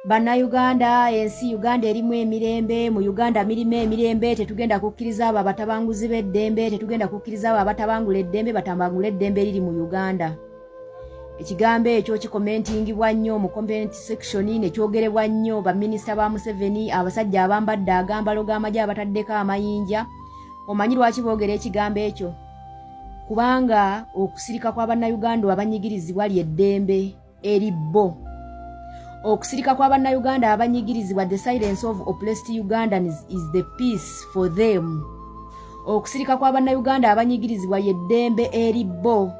Bannayuganda, ensi Uganda erimu emirembe. Mu Uganda mirimu emirembe. Tetugenda kukkiriza abo abatabanguzi b'eddembe, tetugenda kukkiriza abo abatabangula eddembe batabangula eddembe eriri mu Uganda. Ekigambo ekyo kikomentingibwa nnyo mu comment section, ne kyogerebwa nnyo baminisita ba Museveni, abasajja abambadde agambalo g'amagye, abataddeko amayinja. Omanyi lwaki boogera ekigambo ekyo? Kubanga okusirika kwa Bannayuganda abanyigirizibwa lyeddembe eri bo. Okusirika kwa Bannayuganda abanyigirizibwa, the silence of oppressed Ugandans, is the peace for them. Okusirika kwa Bannayuganda abanyigirizibwa yeddembe eri bo.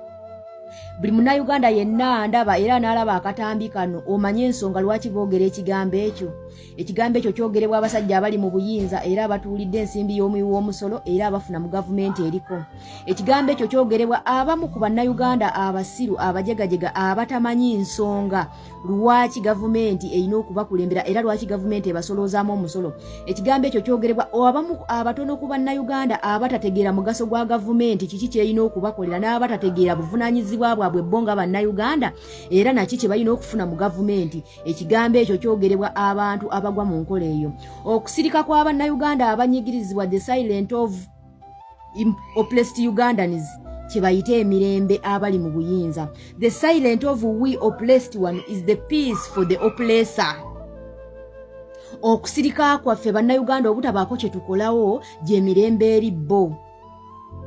Buli Munnayuganda yenna ndaba era n'alaba akatambi kano, omanye ensonga lwaki boogera ekigambo ekyo. Ekigambo ekyo kyogerebwa abasajja abali mu buyinza era abatuulidde ensimbi y'omuwi w'omusolo era abafuna mu gavumenti eriko. Ekigambo ekyo kyogerebwa abamu ku Bannayuganda abasiru, abajegajega, abatamanyi nsonga lwaki gavumenti erina okubakulembera era lwaki gavumenti ebasoloozaamu omusolo. Ekigambo ekyo kyogerebwa abamu abatono ku Bannayuganda abatategeera mugaso gwa gavumenti, kiki kyerina okubakolera, n'abatategeera buvunaanyizibwa bwabwe bo nga Bannayuganda era naki kye balina okufuna mu gavumenti. Ekigambo ekyo kyogerebwa abantu abagwa mu nkola eyo. Okusirika kwa Bannayuganda abanyigirizibwa, the silent of oppressed Ugandans, kye bayita emirembe abali mu buyinza. The silent of we oppressed one is the peace for the oppressor. Okusirika kwaffe Bannayuganda, obutabaako kye tukolawo, gyemirembe eri bo.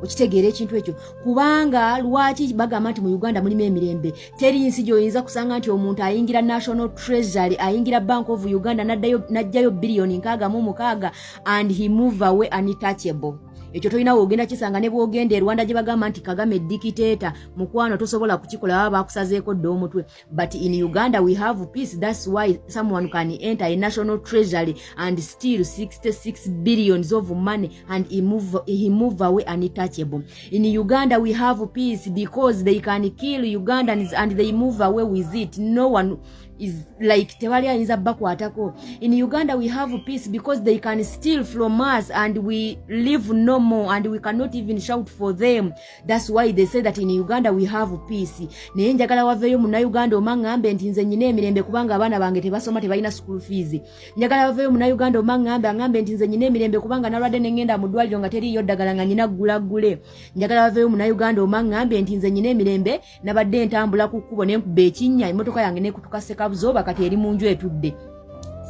Okitegeera ekintu ekyo? Kubanga lwaki bagamba nti mu Uganda mulimu emirembe? Teri nsi gy'oyinza kusanga nti omuntu ayingira National Treasury, ayingira Bank of Uganda, n'ajjayo biliyoni 66 and he move away untouchable. Ekyo tolina wogenda kisanga. Ne bwogenda e Rwanda gye bagamba nti Kagame dictator, mukwano, tosobola kukikola, baba bakusazeeko dda omutwe. But in Uganda we have peace. That's why someone can enter a national treasury and steal 66 billions of money and he move away untouchable. In Uganda we have peace because they can kill Ugandans and they move away with it. No one is like, tewali ayinza bakwatako. In Uganda we have peace because they can steal from us and we live no more and we cannot even shout for them. That's why they say that in Uganda we have peace. Naye njagala waveeyo Munnayuganda oma ŋŋambe nti nze nyina emirembe kubanga abaana bange tebasoma, tebalina school fees. Njagala waveeyo Munnayuganda oma ŋŋambe, aŋŋambe nti nze nyina emirembe kubanga nalwadde ne ŋŋenda mu ddwaliro nga teriiyo ddagala, nga nyina ggulaggule. Njagala waveeyo Munnayuganda oma ŋŋambe nti nze nyina emirembe, nabadde ntambula ku kkubo nenkuba ekinnya, emmotoka yange nekutuka sekabuzooba, kati eri mu nju etudde,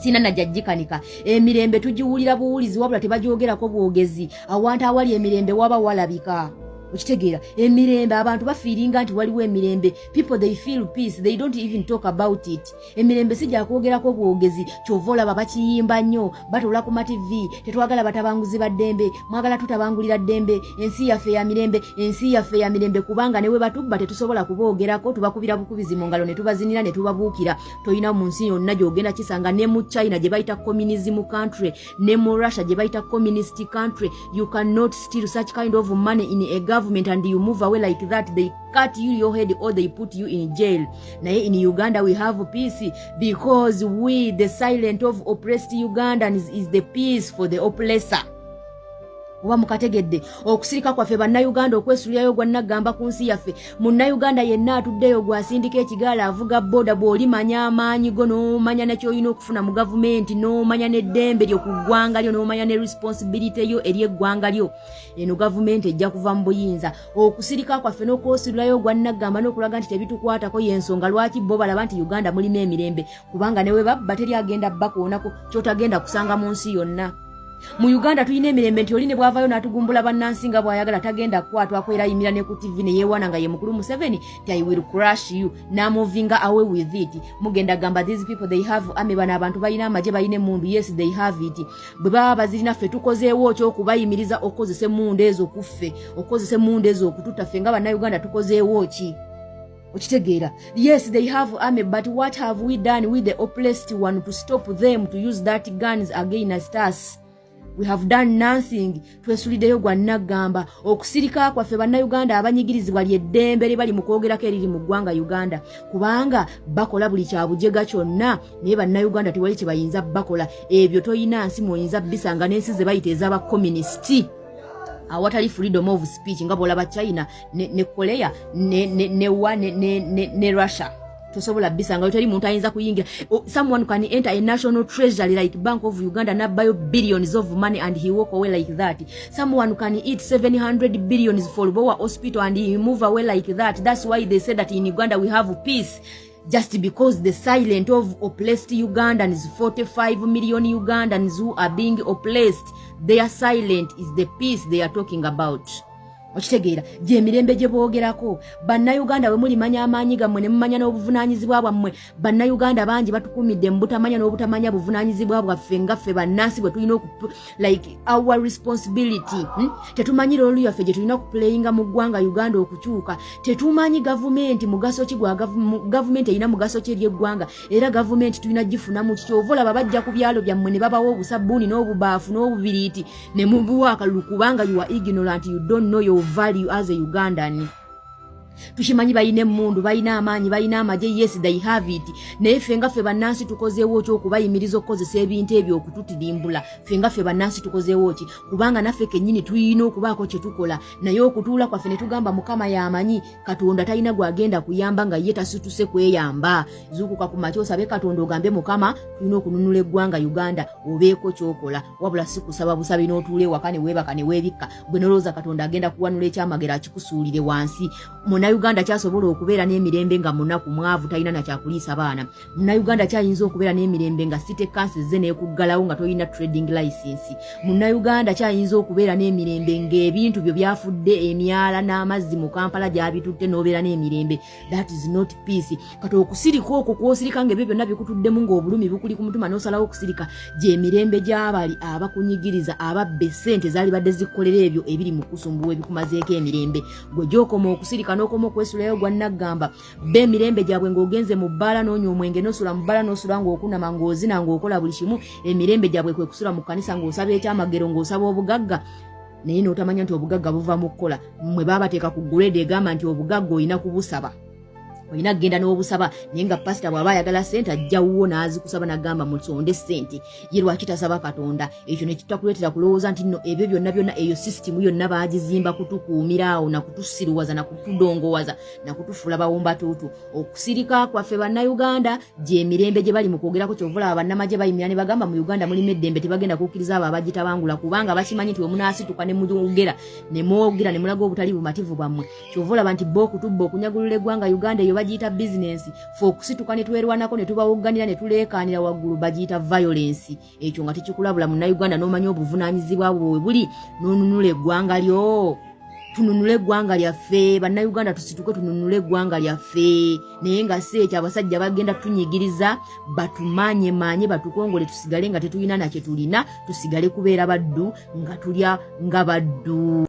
sina najajjikanika. Emirembe tugiwulira buwulizi, wabula tebagyogerako bwogezi. Awantu awali emirembe waba walabika. Okitegeera? Emirembe abantu bafiiringa nti waliwo emirembe. People, they feel peace, they don't even talk about it. Emirembe si gyakwogerako bwogezi. Kyova olaba bakiyimba nnyo, batuula ku mativi: "Tetwagala batabanguzi ba ddembe, mwagala tutabangulira ddembe, ensi yaffe ya mirembe, ensi yaffe ya mirembe." Kubanga ne we batubba tetusobola kuboogerako, tubakubira bukubizi mu ngalo ne tubazinira ne tubabuukira. Tolina mu nsi yonna gy'ogenda kisanga. Ne mu China gye bayita communism country, ne mu Russia gye bayita communist country, you cannot steal such kind of money in a government and you move away like that. They cut you your head or they put you in jail. Naye in Uganda we have peace because we, the silent of oppressed Ugandans, is the peace for the oppressor. Oba mukategedde? Okusirika kwaffe Bannayuganda, okwesulirayo gwa naggamba ku nsi yaffe. Munnayuganda yenna atuddeyo gwasindika ekigaala, avuga boda, bw'olimanya amaanyi go, n'omanya nekyolina okufuna mu gavumenti, n'omanya n'eddembe lyo ku ggwanga lyo, n'omanya ne responsibility yo eri eggwanga lyo, eno gavumenti ejja kuva mu buyinza. Okusirika kwaffe n'okwesulirayo gwa naggamba n'okulaga nti tebitukwatako y'ensonga lwaki bo balaba nti Uganda mulimu emirembe, kubanga ne we babba teri agenda bakoonako. Kyotagenda kusanga mu nsi yonna. Mu Uganda tulina emirembe nti oli ne bwavayo n'atugumbula bannansi nga bw'ayagala, tagenda kukwatwako, era ayimira ne ku TV ne yeewaana nga ye mukulu Museveni ti "I will crush you," n'amovinga away with it. Mugenda gamba, "These people, they have army, bano abantu balina amagye, balina emundu." Yes, they have it. Bwe baba bazirina, ffe tukozeewo ki okubayimiriza okukozesa emundu ezo kuffe, okukozesa emundu ezo okututta? Ffe nga Bannayuganda tukozeewo ki? Okitegeera? Yes, they have army, but what have we done with the oppressed one to stop them to use that guns against us? We have done nothing. Twesuliddeyo gwa naggamba. Okusirika kwaffe Bannayuganda abanyigirizibwa lyeddembe lye bali mu kwogerako eriri mu ggwanga Uganda, kubanga bakola buli kyabujega kyonna, naye Bannayuganda tewali kye bayinza bakola. Ebyo toyina nsi mwoyinza bisanga, n'ensi ze bayita ez'abakomunisiti awatali freedom of speech, nga bwolaba China ne Korea ne, ne, ne, wa ne, ne, ne, ne Russia. Tosobola bisangayo, teri muntu ayinza kuyingira. Someone can enter a national treasury like Bank of Uganda, nabbayo billions of money and he walk away like that. Someone can eat 700 billions for Lubowa Hospital and he move away like that. That's why they say that in Uganda we have peace, just because the silent of oppressed Ugandans, 45 million Ugandans who are being oppressed, their silent is the peace they are talking about. Okitegeera? Gyemirembe gye boogerako. Bannayuganda, bwe mulimanya amaanyi gammwe ne mumanya n'obuvunaanyizibwa bwammwe. Bannayuganda bangi batukumidde mu butamanya n'obutamanya buvunaanyizibwa bwaffe nga ffe bannansi bwe tulina, like our responsibility, Tetumanyi role yaffe gye tulina okuplayinga mu ggwanga Uganda okukyuka. Tetumanyi gavumenti mugaso ki gwa gavumenti erina mugaso ki eri eggwanga, era gavumenti tulina gifunamu kiki? Ova olaba bajja ku byalo byammwe ne babawa obusabbuuni n'obubaafu n'obubiriiti ne mubuwa akalulu, kubanga you are ignorant, you don't know your value as a Ugandan. Tukimanyi balina emmundu, balina amaanyi, balina amagye. Yes, they have it. Naye ffe nga ffe bannansi tukozeewo ki okubayimiriza okukozesa ebintu ebyo okututirimbula? Ffe nga ffe bannansi tukozeewo ki? Kubanga naffe kennyini tulina okubaako kye tukola. Naye okutuula kwaffe ne tugamba Mukama y'amanyi, Katonda talina gwagenda kuyamba nga ye tasituse kweyamba. Zuukuka ku makya, osabe Katonda, ogambe Mukama, tulina okununula eggwanga Uganda, obeeko kyokola. Wabula si kusaba busabi n'otuula ewaka ne weebaka ne weebikka, gwe nolowooza Katonda agenda kuwanula ekyamagero akikusuulire wansi. Munnayuganda kyasobola okubeera n'emirembe nga munaku, mwavu, talina nakyakuliisa baana? Munnayuganda kyayinza okubeera n'emirembe nga city council ze neekuggalawo nga tolina trading license? Munnayuganda kyayinza okubeera n'emirembe ng'ebintu byo byafudde emyala n'amazzi mu Kampala gyabitutte n'obeera n'emirembe? That is not peace. Kati okusirika okwo kwosirika nga ebyo byonna bikutuddemu, ng'obulumi bukuli ku mutima, n'osalawo okusirika, gy'emirembe gy'abali abakunyigiriza, ababba essente zaalibadde zikukolera ebyo ebiri mu kusumbuwa, ebikumazeeko emirembe. Gwe gy'okoma okusirika n'okoma okwesulayo gwa naggamba ba emirembe gyabwe, ng'ogenze mu bbaala n'onywa omwenge, n'osula mu bbaala, n'osula ng'okunama, ng'ozina, ng'okola buli kimu. Emirembe gyabwe kwe kusula mu kkanisa ng'osaba ekyamagero, ng'osaba obugagga, naye n'otamanya nti obugagga buva mu kukola. Mmwe baabateeka ku grade egamba nti obugagga olina kubusaba, olina kugenda n'obusaba. Naye nga pasita bw'aba ayagala ssente, ajjawuwo n'azikusaba n'agamba musonde ssente. Ye lwaki tasaba Katonda? Ekyo ne kitakuleetera kulowooza nti nno ebyo byonna byonna, eyo sisitimu yonna baagizimba kutukuumira awo, nakutusiruwaza, nakutudongowaza, nakutufuula bawumbatuutu. Okusirika kwaffe Bannayuganda gyemirembe gye bali mu kwogerako. Kyova olaba bannamagye bayimira ne bagamba mu Uganda mulimu eddembe, tebagenda kukkiriza abo abagitabangula, kubanga bakimanyi nti wemunaasituka ne mwogera ne mwogera ne mulaga obutali bumativu bwammwe. Kyova olaba nti bo okutubba, okunyagulula eggwanga Uganda, eyo bagiyita bizinensi. Fe okusituka ne twerwanako ne tubawogganira ne tuleekaanira waggulu, bagiyita violence. Ekyo nga tekikulabula, Munnayuganda, n'omanya obuvunaanyizibwa bwe bwe buli n'onunula eggwanga lyo? Tununule eggwanga lyaffe, Bannayuganda, tusituke tununule eggwanga lyaffe. Naye nga si ekyo, abasajja bagenda tunyigiriza, batumanye manye, batukongole, tusigale nga tetulina nakye tulina, tusigale kubeera baddu nga tulya nga baddu.